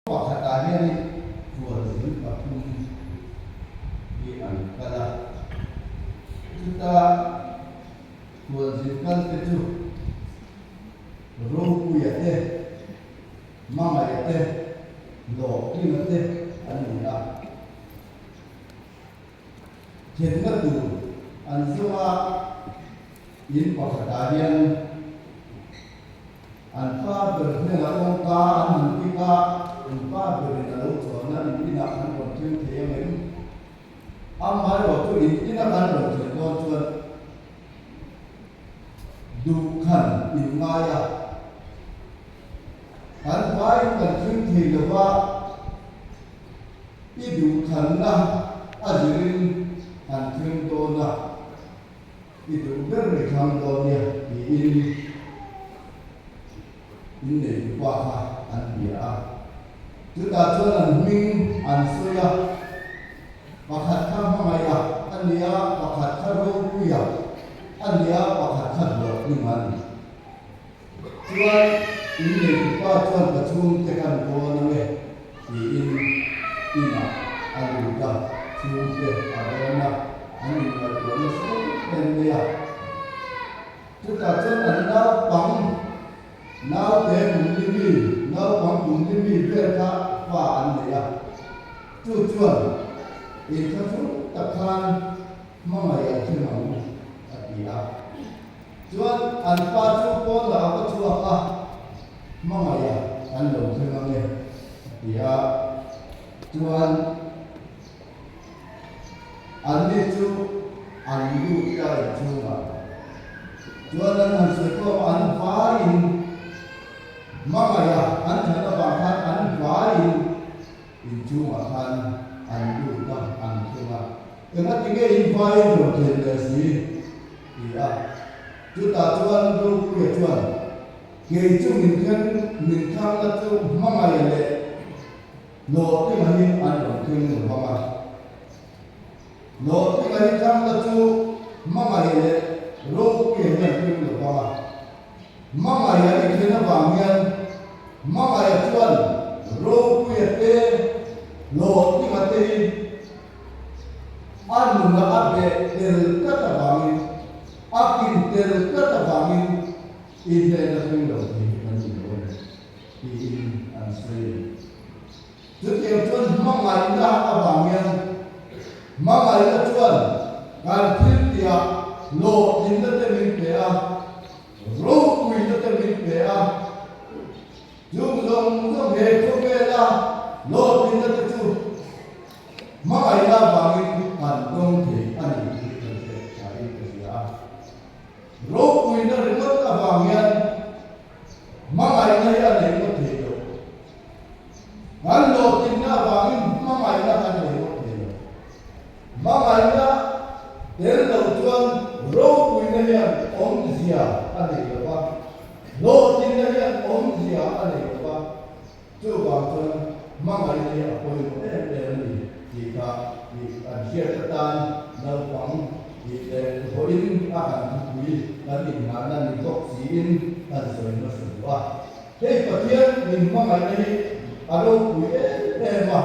Pakhatah hianin khualzin pathum hi an kal a, chuta khualzin kalte chu Ropuia te, Mangaia te, Lawklinga te an ni a. Thenna tur an zawng a, in pakhatah hian An pa ber hnenah kawngka an han kik a, an pa berin a lo chuan a, in inah kan rawn thleng thei ang em? Amaherawh chu in ina kan rawn thlen dawn chuan duhkhan in ngai a, kan vaiin kan thleng thei lo va, i duhkhanna a zirin kan thleng dawn a. I duh ber i thlang dawn nia tiin inneitu pa kha an bia a. Chutah chuan an hming an sawi a, pakhat kha hmangaih a a ni a, pakhat kha ropui a a ni a, pakhat kha hlawhtling a ni. Chuan inneitu pa chuan ka chhungte kan dawn ang e tiin inah a lut a, chhungte a dawn a, an inngaihtuah nasa em em mai a. Chutah chuan an naupang naute kum li mi, naupang kum li mi vel kha fa an nei a, chu chuan inthlahrung tak khan hmangaih an thleng ang a ti a. Chuan an pa chu pawnah a va chhuak a, Hmangaih a kan lo thleng ang e a ti a. Chuan anni chu an lut ta inchhungah. Chuan an han sawi khawm a, an vaiin Hmangaih a an thlan avang khan an vaiin inchhungah khan an lut a, an thleng a. Engati nge in vaiin rawn thlen leh si? Ti a. Chutah chuan Ropuia chuan, Kei chu min thleng min thlang la chu hmangaih leh hlawhtlinga hi an rawn thleng lo vang a. Hlawhtlinga hi thlang la chu hmangaih leh Ropuia hi an thleng lo vang a. Hmangaiha i thlen avang hian Hmangaiha chuan Ropuia te hlawhtlinga te hi A nuna a beh tel tlat avangin, a kin tel tlat avangin i hnena thleng lo thei hi kan ni lo a ni, tiin an sawi a ni. Chutiang chuan hmangaihna avang hian hmangaihna chuan kan thil tihah hlawhtlinna te min pe a, ropuina te min pe a, Chung zawng zawng he khawvela hlawhtlinna te chu hmangaihna avangin kan dawng thei a ni tih kan hriat thain ka hria a. Ropuina ringawt avang hian hmangaihna hi a nei ngawt thei lo. Kan hlawhtlinna avangin hmangaihna kan nei ngawt thei lo. Hmangaihna tel lo chuan ropuina hian awmzia a nei lo va. Hlawhtlinna hian awmzia a nei lo va, chuvang chuan hmangaihna hi a pawimawh em em a ni tih kha tih kan hriat atan naupang tih leh vawiin a kan thupui kan inngahna ni bawk siin kan sawi hmasa duh a. Hei Pathian min hmangaihna hi a ropui em em a,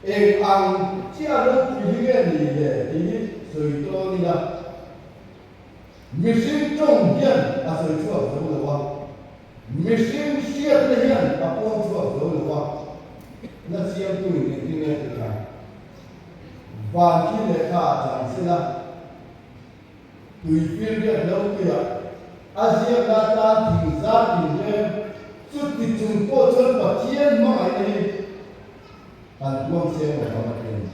eng ang chiah ropui hi nge ni le tih hi sawi dawn ila. Mihring tawng hian a sawi chhuak zo lo a, mihring hriatna hian a puang chhuak zo lo a, na siamtuin engtin nge ti tha? Van khi lehkha a chang sela, tuifir riat lo tuiah a ziakna atan thing zar tinreng chuti chung pawh chuan Pathian hmangaihna hi kan puang seng lo vang a ti a ni.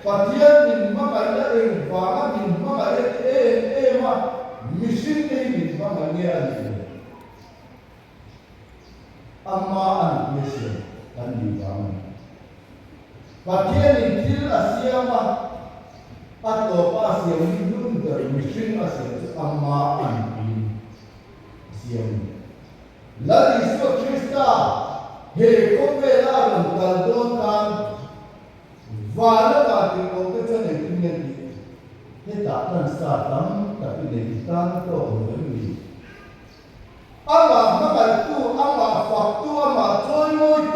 Pathian min hmangaihna eng vanga min hmangaih a ti em em a, mihring te hi min hmangaih nge a nih le? Ama a nupui a siam kan nih vang a ni. Pathianin thil a siam a, a tawpa a siam hi hnun ber mihring a siam chu ama a nupuiin a siam a ni. Lal Isua Krista he khawvela a rawn kal dawn khan vana vantirhkohte chuan engtin nge tih hetah kan sa tam tak i nei i tan tawk lo em ni? Amah hmangaihtu, amah faktu, amah chawimawitu.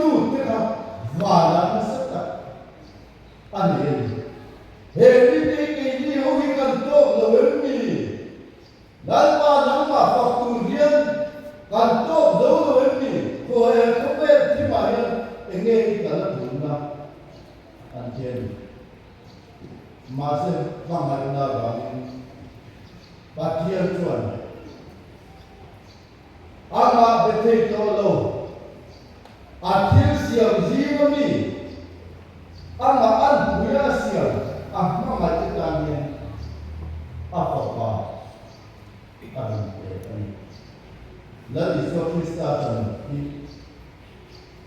Enge i kal a tulna an ti a ni. Mahse hmangaihna avangin Pathian chuan amah be thei tawh lo, a thil siam zing ami amah an puia a siam a hmangaih te tan hian a fapa a rawn pe a ni. Lal Isua Krista chan hi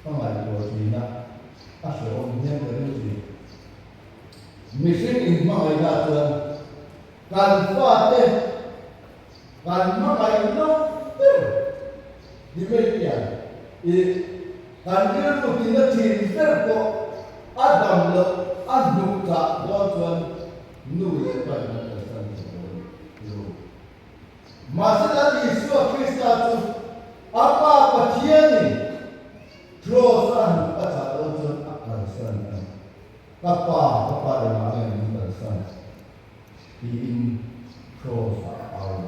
ka ngaihtuah thin a, a hrehawm hian ka ring thin. Mihring inhmangaihna chuan kan fate kan hmangaih lo ber ni mai pian i kan rilru tina thin ber pawh a dam loh a hnuk chah dawn chuan nu leh pa in an kalsan thei lo a ni tiro. Mahse Lal Isua Krista chu a Pa Pathianin Kraws-a hnuk a chah dawn chuan a kalsan a ni. Ka Pa, ka Pa engah nge min kalsan? tiin Kraws-ah a au a ni.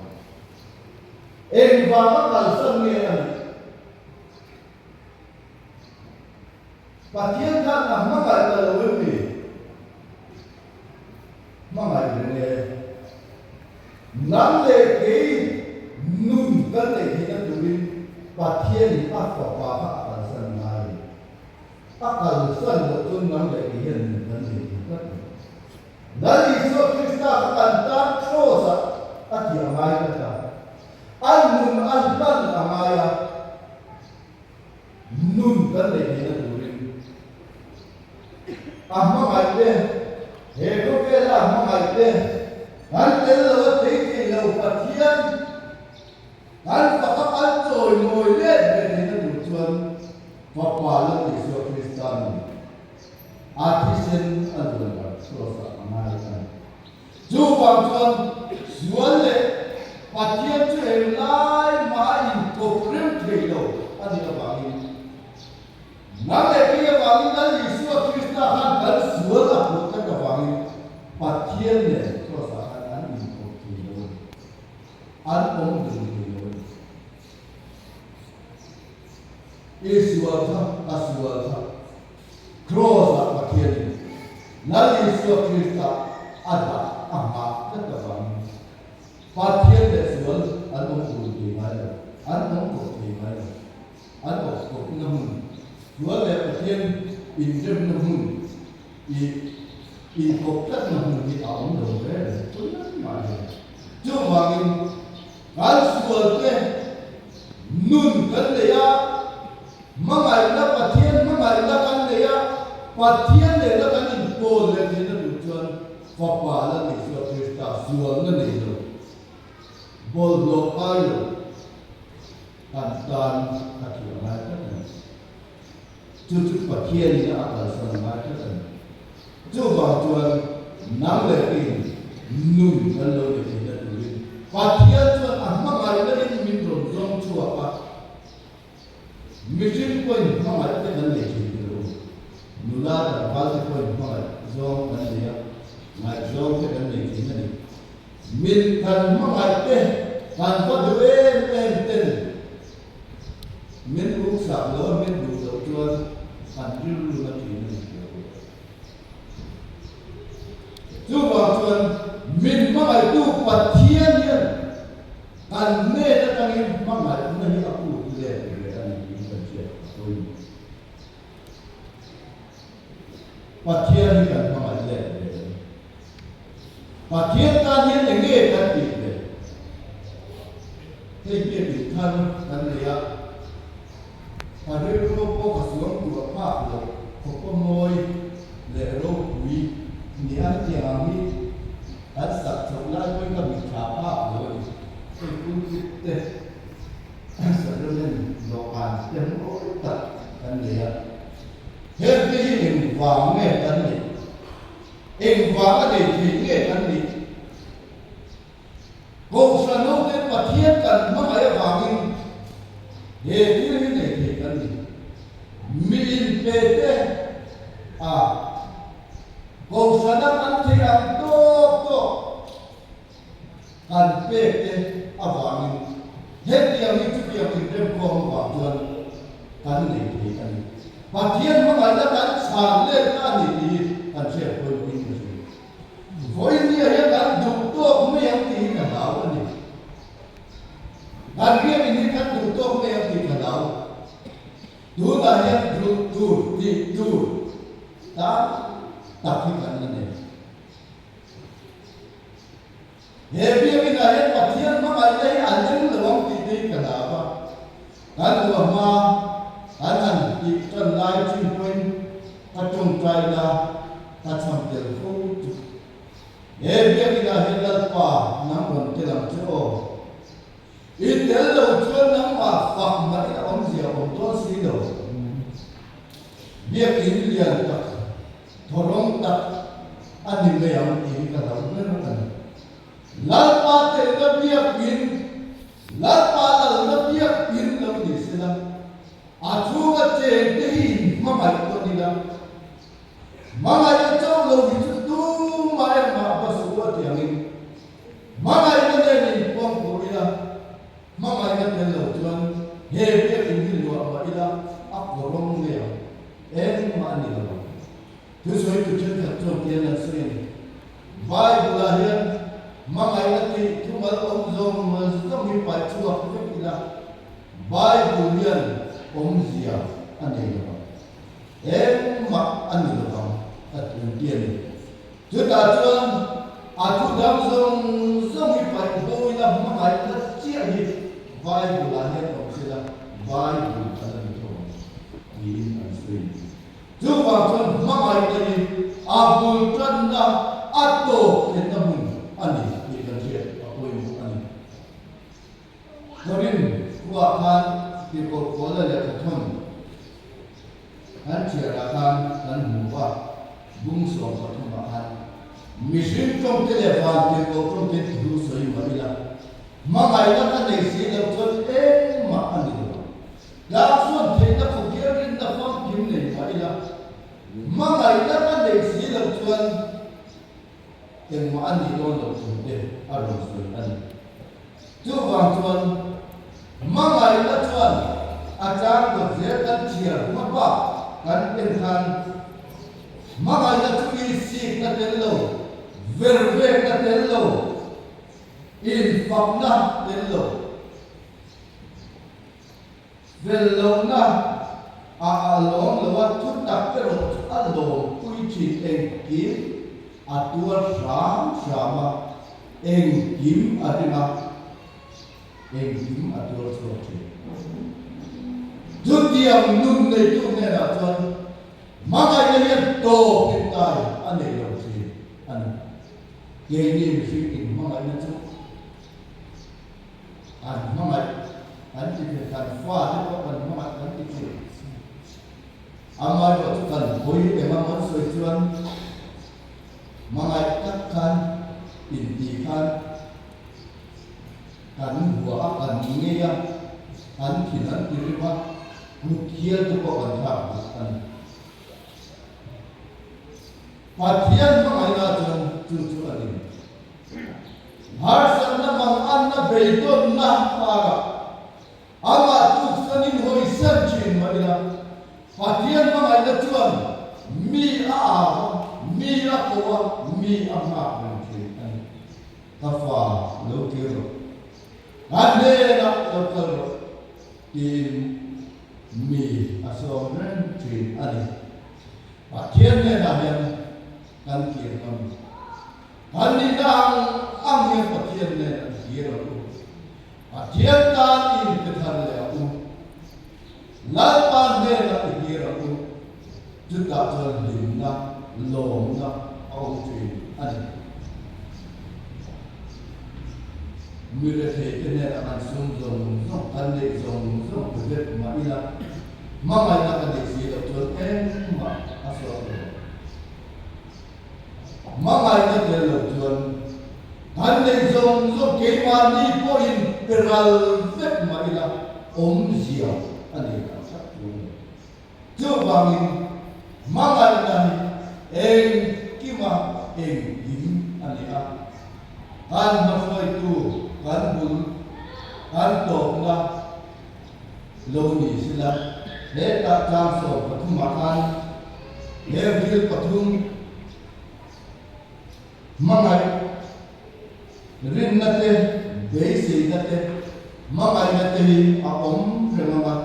Engvanga kalsan nge a nih? Pathian khan a hmangaih ta lo em ni? Hmangaih reng e. Nang leh kei nun kan neih theihna turin Pathianin a Fapa kha a kalsan ngai a ni. A kalsan loh chuan nang leh kei hian nun kan nei thei tlat lo. Lal Isua Krista kha kan tan Kraws-ah a tih a ngai tlat a. A nun a hlan a ngai a. Nun kan neih theihna turin a hmangaih te, he khawvela a hmangaih te, kan tel lo a thei thei lo Pathian kan faka kan chawimawi let ve theihna tur chuan Fapa Lal Isua Krista nun a thisen a luan bar chhuak a ngai a ni. Chuvang chuan sual leh Pathian chu englai mah a inkawp rem thei lo a nih avangin nang leh kei avangin Lal Isua Krista khan kan sual a hmuh tlat avangin Pathian nen Kraws-ah khan an inkawp thei lo a ni. An awm dun thei lo a ni. I sual kha a sual kha. Kraws-ah Pathianin Lal Isua Krista a dah a nghah tlat avangin Pathian leh sual an awm dun thei ngai lo, an awm kawp thei ngai lo. An awm kawpna hmun, sual leh Pathian inremna hmun i inkawp tlatna hmun hi a awm lo ve reng tunlai mah hian. Chuvangin kan sualte nun kan nei a, Hmangaihna, Pathian hmangaihna kan nei a, Pathian nena kan inpawl leh theihna tur chuan Fapa Lal Isua Krista zualna nei lo, bawlhhlawh kai lo kan tan a thiah ngai tlat a ni. Chu chu Pathianin a kalsan ngai tlat a ni. Chuvang chuan nang leh keiin nun kan lo nei theihna turin Pathian chuan a hmangaihna in min rawn zawng chhuak a. Mihring pawhin hmangaih te kan nei thin tilo. Nula tlangval te pawhin hmangaih zawng kan nei a, ngaihzawng te kan nei thin a ni. Mit kan hmangaih te kan va duh em em ten min uksak lo a, min duh loh chuan kan rilru na thin a ni tilo. Chuvang chuan min hmangaihtu Pathian hian kan hnen atangin hmangaihna hi a put let ve a ni tiin kan hriat a pawimawh. Pathian hi kan hmangaih let ve a ni. Pathian tan hian eng nge kan tih ve? Hei biakin thar kan nei a. Ka rilru pawh ka suang tuah phak loh khawpa mawi leh ropui ni an tiang ang hi kan sak chhoh lai pawhin ka mitthla phak lo a ni. Hei pulpit te sacrament dawhkan te mawi tak kan nei a, hengte hi engvang nge kan neih? Engvang a nei thei nge kan nih? Kohhran hote Pathian kan hmangaih avangin he thil hi nei thei kan ni. Mi inpe te a Kohhrana kan thei ang tawk tawk kan pek te avangin hetiang hi chutiang inremkhawm avang chuan kan nei thei a ni. Pathian hmangaihna kan chhan letna a ni tih hi kan hriat pawimawhin ka hria. Vawinia hian kan duh tawk mai ang tih hi ka hlau a ni. Kan biakinn hi kan duh tawk mai ang tih ka hlau. Tunah hian duh tur tih tur tam tak hi kan la nei. He biakinah hian Pathian hmangaihna hi a leng lo ang tih te hi ka hlau a. Kan luah hma kan han tih tan lai thin pawhin ka tawngtaina ka chham tel fo chu. He biakinah hian Lalpa nang rawn tel ang che aw. I tel lo chuan nangmah fak mah ila awmzia awm dawn si lo. Biakin lian tak Thawrawng tak a ni mai ang tih hi ka hlauh ber a ni. Lalpa telna biakin, Lalpa lalna biakin lo ni sela, a chhunga chengte hi inhmangaih tawn ila, hmangaihna chauh lo hi chu tumah engmah va su a ti angin, hmangaihna nen inpuangpuh ila, hmangaihna tel lo chuan he biakin hi luah mah ila a kawrawng mai ang. Engmah a ni lo. Thusawitu thenkhat chuan tiang an sawi a ni. Bible-ah hian hmangaihna tih thumal awm zawng zawng hi paih chhuak vek ila, Bible hian awmzia a nei lo ang. Engmah a ni lo ang a ti an ti a ni. Chutah chuan a thu dang zawng zawng hi paih bo ila hmangaihna chiah hi Bible-ah hian awm sela Bible a la ni tho ang tiin an sawi. Chuvang chuan hmangaihna hi a bul tanna a tawp thlenna hmun a ni tih kan hriat a pawimawh a ni. Korin khuaah khan tirhkoh Paula lehkha thawn Kan chhiarah khan kan hmu a, bung 13 ah khan mihring tawngte leh vantirhkoh tawngte thu sawi mah ila, hmangaihna ka nei si loh chuan engmah a ni lo. Tlangsuan theihna khawkhial rinna famkim nei mah ila, hmangaihna ka nei si loh chuan engmah a nih dawn loh thu te a rawn sawi a ni. Chuvang chuan hmangaihna chuan a chang dawt zel kan chhiar hma bak kan en khan hmangaihna chu insikna tel lo, vervekna tel lo, infakna tel lo, Fel lohna ah a lawm lo a, thu tak erawh chu a lawmpui thin engkim a tuar hram hram a, engkim a ring a, engkim a tuar chhuak thin. Chutiang nun neitu hnenah chuan hmangaihna hian tawp in tai a nei lo thin a ni. Keini mihring inhmangaihna chu An hmangaih kan ti thin, kan fate pawh kan hmangaih kan ti thin. Amaherawh chu kan hawi eng a mawn sawi chuan hmangaih tak khan inti khan kan hua a, kan ngei a, kan thin an ti rim a, kut hial te pawh kan thlak duh a ni. Pathian hmangaihna chuan chu chu a ni. Harsatna manganna beidawnna karah amah tuksanin hawisan thin mah ila, Pathian hmangaihna chuan mi a au a, mi a ko a, mi a nghak reng thin a ni. Ka fa lo kir rawh, ka hnenah lo kal rawh tiin mi a sawm reng thin a ni. Pathian hnenah hian kan kir ngam. Kan nihna ang ang hian Pathian nen an hlir ang u. Pathian tan i inpe thar leh ang u. Lalpa hnenah i hlir ang u. Chutah chuan hlimna, lawmna a awm thin a ni. Mi retheite hnenah kan sum zawng zawng, kan neih zawng zawng pe vek mah ila, hmangaihna ka neih si loh chuan engmah a suak lo. Hmangaihna tel lo chuan kan neih zawng zawng keimahni pawhin pe ral vek mah ila awmzia a nei tak tak tur a ni. Chuvangin hmangaihna hi engkima engkim a ni a, kan hmahruaitu kan bul kan tawpna lo ni sela. Hetah tlang 13 ah khan heng thil pathum hmangaih rinna te, beiseina te, hmangaihna te hi a awm reng ang a,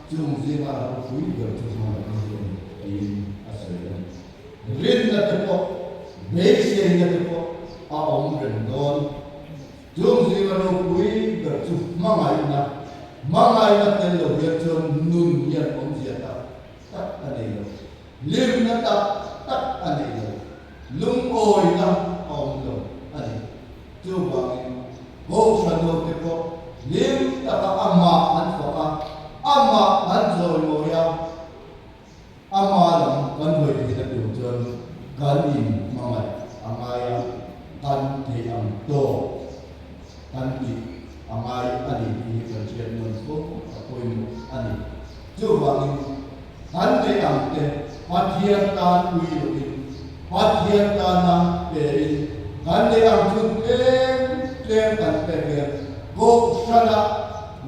chung zinga ropui ber chu hmangaihna hi a ni tiin a sawi a ni. Rinna te pawh, beiseina te pawh a awm reng dawn. Chung zinga ropui ber chu hmangaihna, hmangaihna tel lo hian chuan nun hian awmzia tak tak a nei lo, hlimna tak tak a nei lo, lungawina a awm lo a ni. Chuvangin Kohhran hote pawh hlim taka amah an fak a, amah an chawimawi a, Ama lam kan hawi theihna tur chuan kan in hmangaih a ngai a, kan theih ang tawk kan tih a ngai a ni tih hi kan hriat nawn fo a pawimawh a ni. Chuvangin kan neih ang te Pathian tan ui lohin, Pathian tana pein kan neih ang chu tlem tlem kan pek hian Kohhrana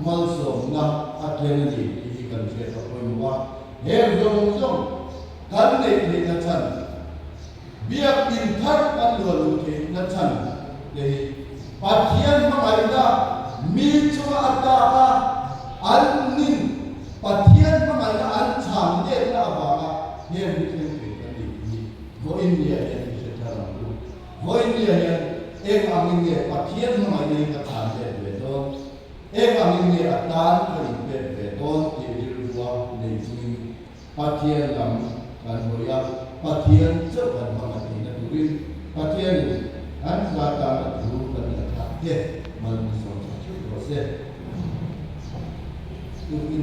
malsawmna a thleng a ni tih hi kan hriat a pawimawh a. Heng zawng zawng kan neih theihna chhan, biakinn thar kan luah luh theihna chhan te hi Pathian hmangaihna mi chunga a tlak a, an nin Pathian hmangaihna an chhan letna avanga heng hi thleng thei kan ni tih hi vawiin nia hian i hre thar ang u. Vawiin nia hian eng angin nge Pathian hmangaihna hi ka chhan let ve dawn? Eng angin nge a tan ka inpek ve dawn tih rilrua nei chungin Pathian lam kan hawi a, Pathian chauh kan hmang a tihna turin Pathianin kan za tan a thu kan ngaihthlak te mal min sawm chak theuh rawh se. Tukin.